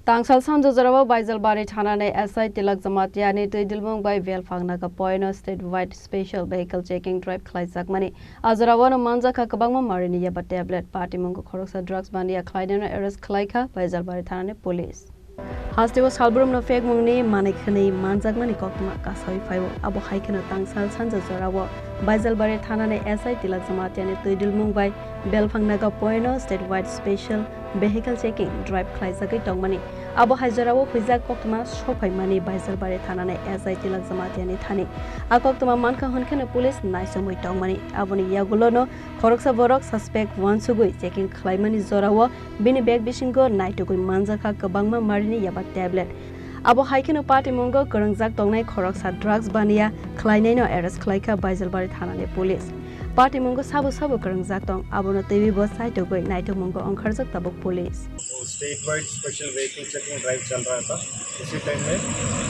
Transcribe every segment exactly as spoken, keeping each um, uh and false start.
Tangsal sanja jorao Baijalbari thanani S I Tilak Jamatiani twi dilmung bai Belphang Naga Point o state wide special vehicle checking drive khlaijakmani. A jorao no manjakha kwbangma marini yaba tablet, patimungo khoroksa drugs baniya khlainano arrest khlaikha Baijalbari thanani police. Hasteo salbrumno phekmungni manwi khwnwi manjakmani koktwma kasawi phaio. Abo hai kheno tangsal sanja jorao Baijalbari thanani S I Tilak Jamatiani twi dilmung bai Belphang Naga Point o state wide special vehicle checking drive khlaijagwi tongmani. Abo hai jorao huijak koktwma sophaimani Baijalbari thanani S I Tilak Jamatiani thani. A koktwma mankha hwnkheno police naisomwi tongmani. Aboni yagulono khoroksa borok suspect uansugwi checking khlaimani jorao bini bag bisingo naitugwi manjakha kwbangma marini yaba tablet. Abo hai kheno patimungo kwrwngjak tongnai khoroksa drugs baniya khlainaino arrest khlaikha Baijalbari thanani police. Patimungo sabo sabo kwrwngjak tong, abono twiwi bo saitugwi naitugmungo ongkharjak tabuk police. State wide special vehicle checking drive चल रहा था। उसी टाइम में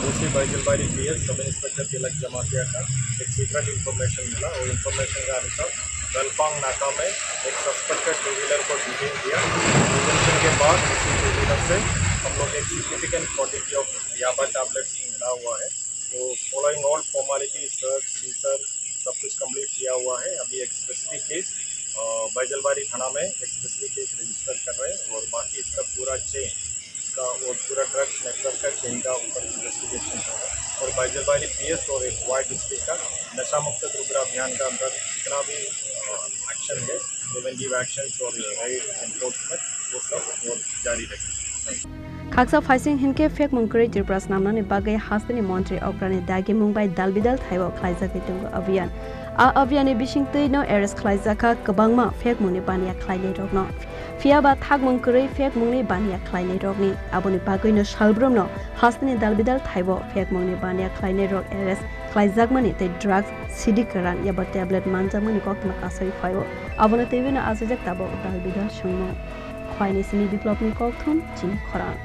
ओसी बाइजलबारी PS sub inspector तिलक जमातिया का एक secret information मिला। वो इंफॉर्मेशन के अनुसार बेलफांग नाका में एक सस्पेक्टेड टू व्हीलर को डिटेन किया। डिटेंशन के बाद उसी टू व्हीलर से हम लोग एक significant quantity of yaba tablets मिला हुआ है। तो following all formality, search, seizure, सब कुछ कंप्लीट किया हुआ है। अभी एक स्पेसिफिक केस, अ, बैजलबारी थाना में एक स्पेसिफिक केस रजिस्टर कर रहे हैं और बाकी इसका पूरा चेन, इसका और पूरा ड्रग्स नेटवर्क का चेन का ऊपर इन्वेस्टिगेशन होगा। और बैजलबारी पीएस और एक वाई डिस्ट्रिक्ट का नशा मुक्त त्रिपुरा अभियान का अंदर जितना भी, अ, एक्शन है, प्रिवेंटिव एक्शंस और रेड एनफोर्समेंट, वो सब और जारी रहेगा। Khaksa phaising hinkhe phekmung kwrwi Tripura snamnani bagwi hasteni montri okrani dagimung bai dalbidal thaibo khlaijagwi tongo abhiyan. A abhiyanni bisingtwino arrest khlaijakha kwbangma phekmungni baniya khlainairokno. Phiya ba thakmung kwrwi phekmungni baniya khlainairokni. Aboni bagwino salbrumno hasteni dalbidal thaibo phekmungni baniya khlainairok arrest khlaijakmani tei drugs sidi kwran eba tablet manjakmani koktwma kasawi phaio. Abono twiwino achijak tabuk dalbidal swngmung. Khwaini simi Biplopni kokthum chini khorang.